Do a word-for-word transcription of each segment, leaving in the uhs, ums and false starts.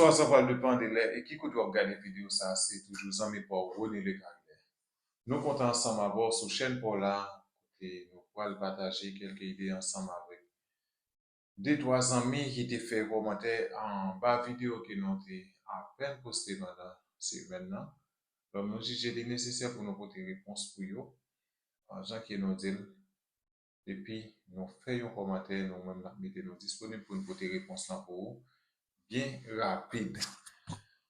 Sa, sa pral depann de lè e ki kote w ap gade videyo sa a, se toujou zanmi pa w, Rony Le Carrière. Nou kontan ansanm avè w sou chèn pa w la, kote nou pral pataje kèlke ide ansanm avèk de twa zanmi ki te fè kòmantè anba videyo ke nou te apèn poste pandan semèn nan. Donk, nou jije li nesesè pou nou pote repons pou yo, jan ke nou di l, epi nou fè yon kòmantè, nou menm n ap mete nou disponib pou n pote repons lan pou ou byen rapid.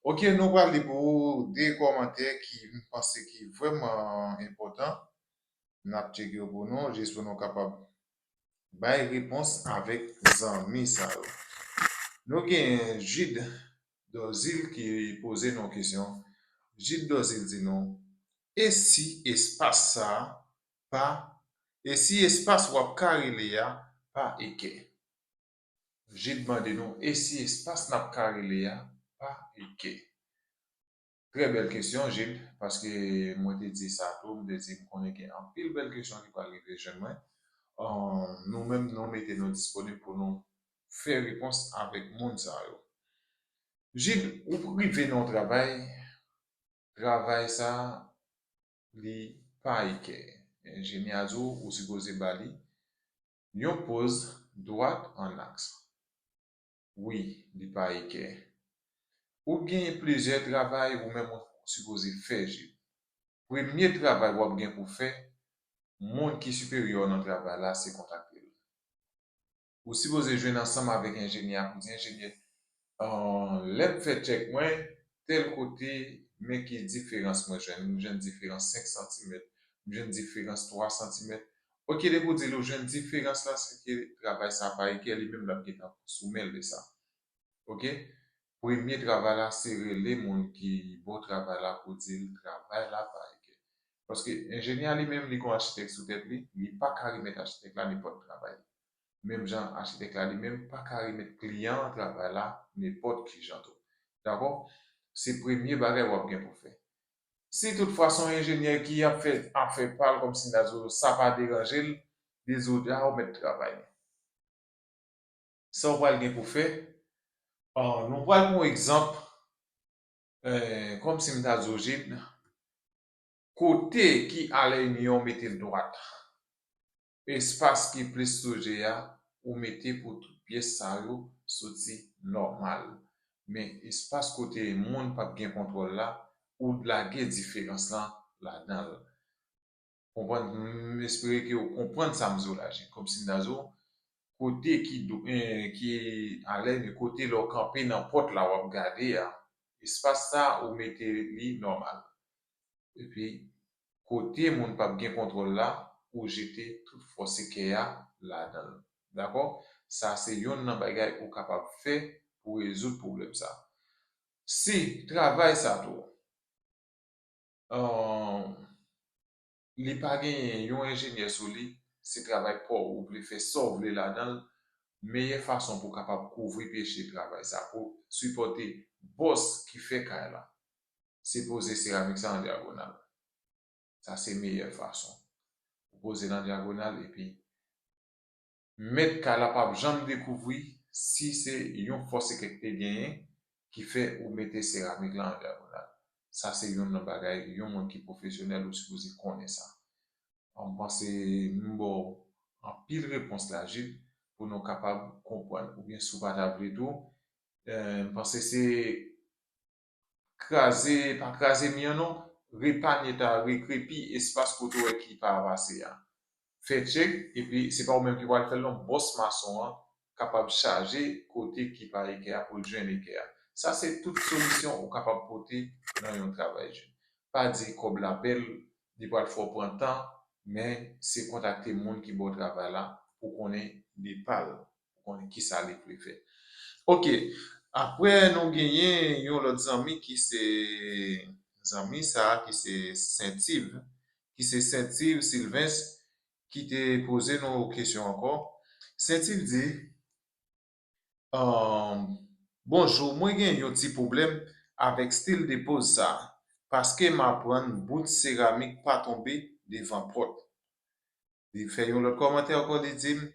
Ok, nou pral li pou ou de kòmantè ki m panse ki vrèman enpòtan. N ap tcheke yo pou nou, jis pou nou kapab bay repons avèk zanmi sa yo. Nou gen Jude Dozil ki poze nou kesyon. Jude Dozil di nou, e si espas sa a pa, e si espas w ap ka rele a pa eke? Jude mande nou, e si espas n ap ka rele a pa eke? Trè bèl kesyon, Jude, paske mwen te di sa tou, m te di m konnen gen anpil bèl kesyon ki pral rive jwenn mwen. Nou menm, nou mete nou disponib pou nou fè repons avèk moun sa yo. Jude, ou rive nan yon travay, travay sa, li pa eke. Enjenyè a di w, ou sipoze ba li yon poz dwat an aks. Wi, li pa eke. Ou gen plizyè travay ou menm ou sipoze fè, Jude. Premye travay w ap gen pou fè, moun ki siperyè w nan travay la, se kontakte l. Ou sipoze jwenn ansanm avèk enjenyè a pou di, enjenyè, lè m fè tchèk mwen, tèl kote, men ki diferans mwen jwenn. M jwenn diferans senk santimèt, m jwenn diferans twa santimèt. Ok, depi w di l ou jwenn diferans la, se ke travay sa pa eke, li menm l ap gentan sou men l de sa. Ok? Premye travay la, se rele moun ki ba w travay la pou di l travay la pa eke. Paske enjenyè a li menm, li gon achitèk sou tèt li, li pa ka remèt achitèk la nenpòt travay. Menm jan achitèk la li menm pa ka remèt kliyan an travay la nenpòt ki jan tou. Dakò? Se premye bagay w ap gen pou fè. Si toutfwa se yon enjenyè ki ap fè afè pa l, kòmsi n ta di w sa pa deranje l, di w deja ou mèt travay. Sa w pral gen pou fè, ah, nou pral pran yon egzanp, eh, kòmsi m ta di w, Jude, kote ki a lènmi an, w mete l dwat. Espas ki plis sou je a, ou mete pou tout pyès sa yo soti nòmal. Men espas kote moun p ap gen kontwòl la, ou lage diferans lan ladan l. Konprann, m espere ke w konprann sa m di w la, Jude. Kòmsi m ta di w, kote ki dou-, eh, ki alèz, men kote lè w kanpe nan pòt la, w ap gade a, espas sa, ou mete li nòmal. Epi, kote moun p ap gen kontwòl la, ou jete tout fòs eke a ladan l. Dakò? Sa se yonn nan bagay ou kapab fè pou rezoud pwoblèm sa. Si travay sa tou, ahn, li pa genyen yon enjenyè sou li, se travay pa w, ou vle fè sa w vle ladan l, meyè fason pou w kapab kouvri peche travay sa, pou sipòte bòs ki fè kay la, se poze seramik sa an dyagonal. Sa se meyè fason. Ou poze l an dyagonal epi mèt kay la p ap janm dekouvri si se yon fòs eke k te genyen ki fè ou mete seramik la an dyagonal. Sa se youn nan bagay yon moun ki pwofesyonèl ou sipoze konnen sa. M panse m ba w anpil repons la, Jude, pou nou kapab konprann. Oubyen si w pa ta vle tou, eh, m panse se kraze, pa kraze mi an non, repanye ta, rekrepi espas kote w wè ki pa pase a. Fè tchèk, epi se pa ou menm ki pral fè l non, bòs mason an kapab chaje kote ki pa eke a pou l jwenn eke a. Sa se tout solisyon ou kapab pote nan yon travay, Jude. Pa di kòb la bèl, li pral fè w pran tan, men se kontakte moun ki ba w travay la pou konnen li pa l, pou konnen kisa li vle fè. Ok, apre nou genyen yon lòt zanmi ki se zanmi sa a ki se Sentiv, ki se Sentiv Silvens ki te poze nou kesyon ankò. Sentiv di, ahn, bonjou, mwen gen yon ti pwoblèm avèk stil de poz sa, paske m aprann bout seramik pa tonbe devan pòt. Li fè yon lòt kòmantè ankò, li di m,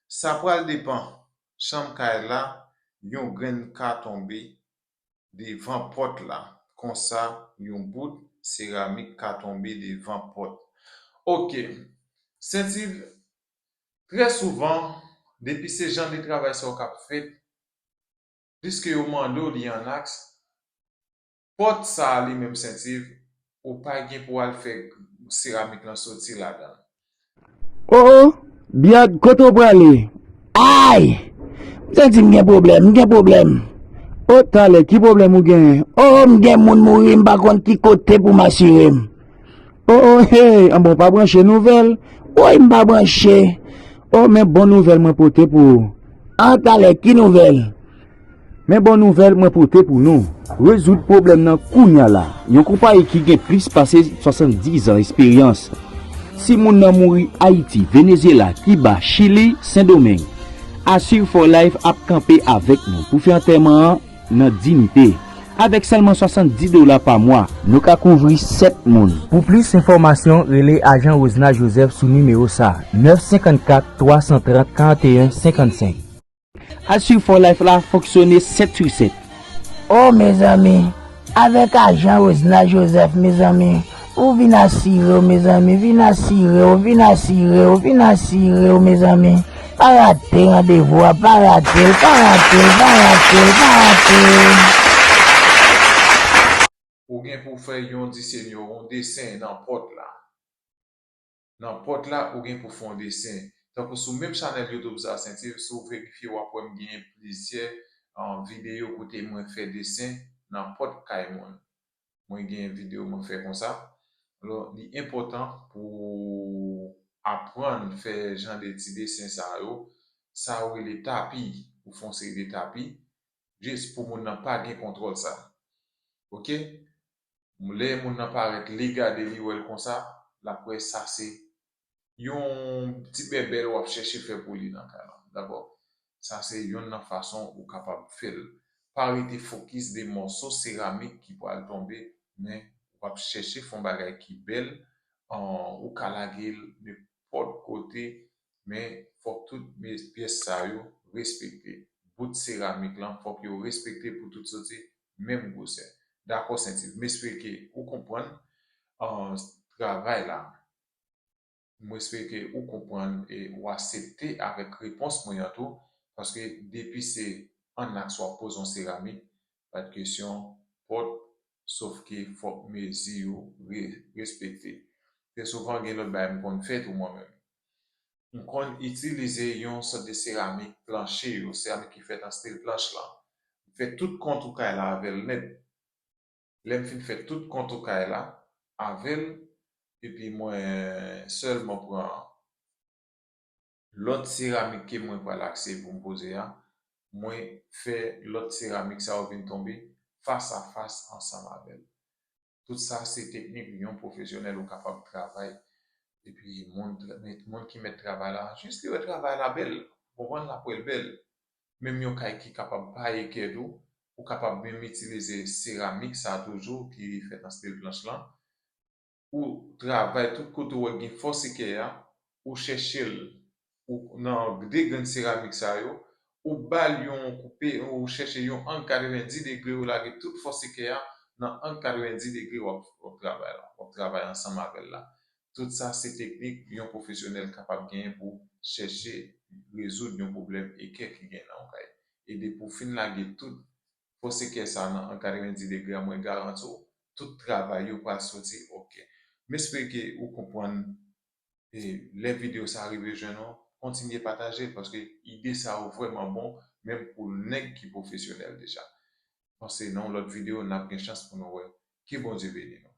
sa pral depann, chanm kay la, yon grenn ka tonbe devan pòt la. Konsa, yon bout seramik ka tonbe devan pòt. Oke. Sentiv, trè souvan, depi se jan de travay sa yo k ap fèt, pliske yo mande w li an aks, pòt sa a li menm Sentiv, ou pa gen pou al fè seramik lan soti ladan l. O, o, Byad, kote w prale? Ay! M santi m gen pwoblèm, m gen pwoblèm. O, talè, ki pwoblèm ou genyen? O, m gen moun mouri, m pa konn ki kote pou m asire m. O, o, hey, an bon, pa branche nouvèl? Woy, m pa branche. O, men bon nouvèl mwen pote pou ou. An, talè, ki nouvèl? Men bon nouvèl mwen pote pou nou. Rezoud pwoblèm nan kounya la. Yon konpayi ki gen plis pase swasanndis an esperyans. Si moun nan mouri Ayiti, Venezyela, Kiba, Chili, Sendomeng, Assure for Life ap kanpe avèk nou pou fè antèman an nan diyite. Avèk sèlman swasanndis dola pa mwa, nou ka kouvri sèt moun. Pou plis enfòmasyon, rele Ajan Rosna Joseph sou nimewo sa, nèf senkannkat, twa san trant, karanteyen, senkannsenk. Assure for Life la fonksyone sèt sou sèt. O, mezanmi, avèk Ajan Rosna Joseph, mezanmi, ou vin asire w, mezanmi, vin asire w, vin asire w, vin asire w, mezanmi. Pa rate randevou a, pa rate l, pa rate l, pa rate l, pa rate l. Ou gen pou fè yon disenyo, yon desen nan pòt la. Nan pòt la, ou gen pou fè yon desen. Tankou sou menm chanèl YouTube sa, Sentiv, si w verifye, w ap wè m genyen plizyè, ah, videyo kote mwen fè desen nan pòt kay moun. Mwen gen videyo mwen fè konsa. Alò, li enpòtan pou aprann fè jan de ti desen sa yo. Sa yo rele tapi. Ou fè yon seri de tapi. Jis pou moun nan pa gen kontwòl sa. Oke? Lè moun nan parèt, li gade, li wè l konsa, l ap wè sa se yon ti bèbèl w ap chèche fè pou li nan kay la. Dakò? Sa se yonn nan fason ou kapab fè l. Pa rete fokis de mòso seramik ki pral tonbe, men w ap chèche fè yon bagay ki bèl, an, ou ka lage l nenpòt kote, men fòk tout me-, pyès sa yo respekte. Bout seramik lan, fòk yo respekte pou tout soti menm gwosè. Dakò, Sentiv. M espere ke ou konprann, ah, travay la. M espere ke ou konprann e ou aksepte avèk repons mwen an tou, paske depi se an aks w ap poze yon seramik, pa t kesyon pòt, sof ke fòk mezi yo re-, respekte. Trè souvan, gen lòt bagay m konn fè tou mwen menm. M konn itilize yon sòt de seramik planche yo, seramik ki fèt an stil planch lan. M fè tout kontou kay la avè l nèt. Lè m fin fè tout kontou kay la avè l, epi mwen sèlman pran lòt seramik ke mwen pral akse pou m poze a, mwen fè lòt seramik sa yo vin tonbe fas a fas ansanm avè l. Tout sa se teknik yon pwofesyonèl ou kapab travay. Epi moun, moun ki mèt travay la, jis li wè travay la bèl, ou konprann, l ap wè l bèl. Menm yon kay ki kapab pa ekè tou, ou kapab menm itilize seramik sa toujou ki fèt an stil planch lan. Ou travay tout kote w wè gen fòs ekè a, ou chèche l, ou nan de grenn seramik sa yo, ou ba l yon koupe, ou chèche yon ang katrevenndis degre, ou lage tout fòs ekè a nan ang katrevenndis degre, w ap, w ap travay la, w ap travay ansanm avè l la. Tout sa se teknik yon pwofesyonèl kapab genyen pou chèche rezoud yon pwoblèm ekè ki gen nan yon kay. E depi w fin lage tout fòs ekè sa nan ang katrevenndis degre a, mwen garanti w, tout travay yo pral soti oke. M espere ke ou konprann, e lè videyo sa rive jwenn ou, kontinye pataje l, paske ide sa yo vrèman bon, menm pou nèg ki pwofesyonèl deja. Panse nan yon lòt videyo, n ap gen chans pou nou wè. Ke Bondye beni nou.